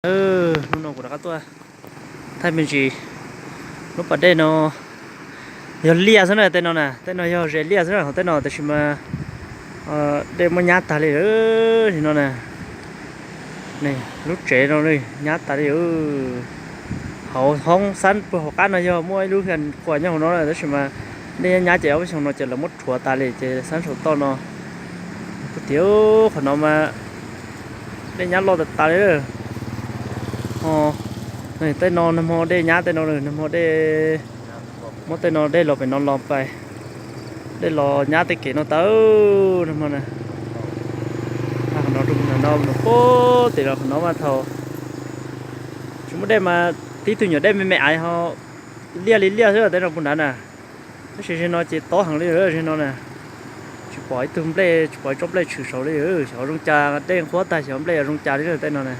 Hnub no kuv rov qab tuaj thaij me ntsis lub pas dej no. Yog liaj xwb na, tej no na, tej no yog ze liaj xwb na, hauv tej no tab sis mas dej muab nyab tag li no na. Lub tsev no nyab tas li. Hauv hoob xab puag hauv qab no yog muaj ib lub qhua nyob hauv no tab sis mas dej nyab nyab ces ob peb xyoos no ces lawv muab rhuav tas li ces xab saum toj no. Tias qhov no mas dej nyab loj tas tas li. Tej no nag hmo dej nyab tej no, nag hmo dej, muab tej no dej los pem no los pais, dej los nyab tej kev no tau nag hmo na. Qhov no rau no no puag tim los qhov no mas thaum tsis muaj dej mas tib tug nyuam dej me me aiv ho liaj li liaj xwb tej no puag nrad na. Tab sis zaum no ces tob heev li zaum no na. Tsis pom ib tug nplej, tsis pom ib tsob nplej tshwm saud li. Xyov zoo cas dej nqhuab tag xyov nplej zoo cas li tej no na.